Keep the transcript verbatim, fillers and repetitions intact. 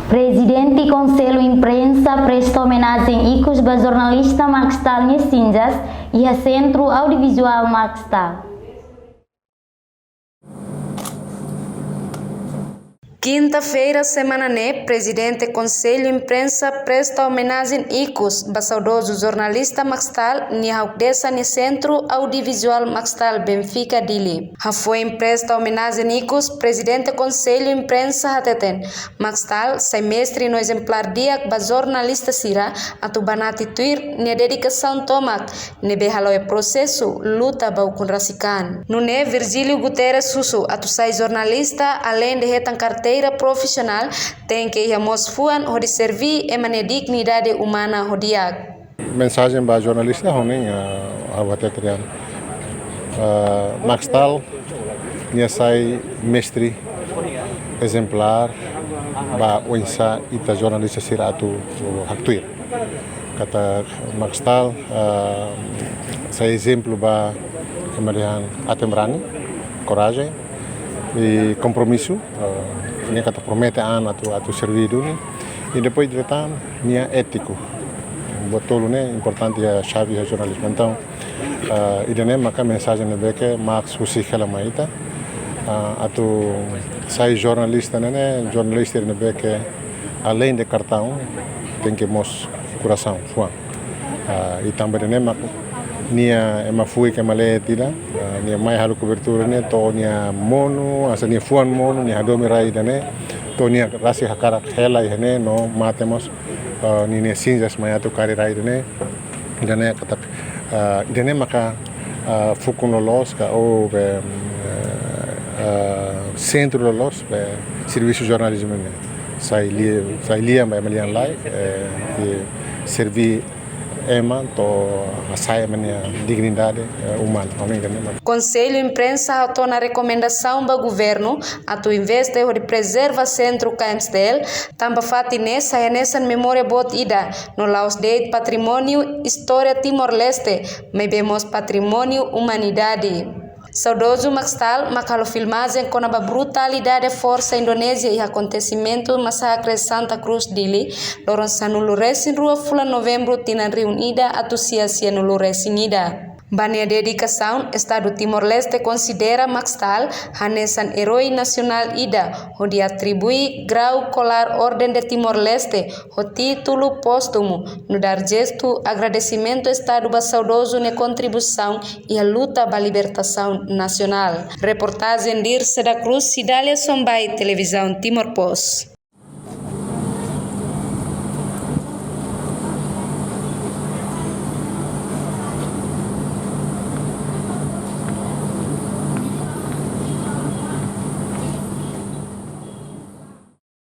Prezidente Konsellu Imprensa presta omenajen ikus ba jornalista Maxtal nia sinjas iha Sentru Audiovizuál Maxtal. Kinta-feira semana ne'e, Prezidente Konsellu Imprensa presta omenajen ikus ba saudozu jornalista Maxtal nia ha'u hanesan nia Sentru Audiovizuál Maxtal, Benfica, Dili. Hafoin presta omenajen ikus, Prezidente Konsellu Imprensa hateten, Maxtal sai mestre no ezemplár di'ak ba jornalista sira atu banati tuir nia dedikasaun tomak ne'ebé hala'o prosesu luta ba ukun rasik an. Nune'e Virgílio Guterres husu atu sai jornalista, aleinde hetan karteira profisionál, tenke iha mós fuan hodi serví ema nia dignidade umana ho di'ak. Mensajen ba jornalista ohin, ah, ha'u hateten, ah, Maxtal nia sai mestre ezemplár ba oinsá ita jornalista sira atu haktuir. Katak Maxtal, ah, sai ezemplu ba ema nia aten-brani, korajen i kompromisu, ah, nia katak promete an atu, atu serví duni. I depois ida tan nia étiku. Buat tolu ne'e importante iha xave iha jornalizmu. Entaun, ah, ida-ne'e maka mensajen ne'ebé ke Max husik hela mai ita. Ah, atu sai jornalista ne'e, ne'e jornalista ne'ebé ke aleinde kartaun, tenke mós korasaun, fuan. Ah, i tanba ida-ne'e mak nia ema fuik, ema leet ida, ah, nia mai halo kobertura ne'e, to'o nia monu, hanesan nia fuan monu, nia hadomi rai ida-ne'e, to'o nia rasik hakarak hela iha ne'e no mate mós, ah, nia, nia sinjas mai atu kari rai ida-ne'e. Ida-ne'e katak, ah, ida-ne'e maka, ah, fukun loloos ka ou be, mm, ah, sentru loloos be servisu jornalizmu ne'e. Sai lia, sai lia ba ema nia laek, eh, i serví ema to'o hasa'e ema nia dignidade, eh, umana. Ohin ida-ne'e mak. Konsellu Imprensa hato'o ona rekomendasaun ba governu atu investe hodi prezerva sentru K M S T L, tanba fatin ne'e sai hanesan memória boot ida, no la'ós de'it patrimóniu istória Timor-Leste, maibé mós patrimóniu umanidade. Saudozu Maxtal mak halo filmajen kona-ba brutalidade forsa Indonézia iha akontesimentu masakre Santa Cruz, Dili, loron sanulu-resin-rua fulan Novembru tinan rihun ida atus sia sianulu-resin-ida. Ba nia dedikasaun, Estadu Timor-Leste konsidera Maxtal hanesan eroi nasionál ida, hodi atribui grau kolár Orden de Timor-Leste ho títulu póstumu, no dá jestu agradesimentu Estadu ba saudozu nia kontribuisaun iha luta ba libertasaun nasionál. Reportajen Dirce da Cruz, Cidália Sombai, Televizaun Timor Post.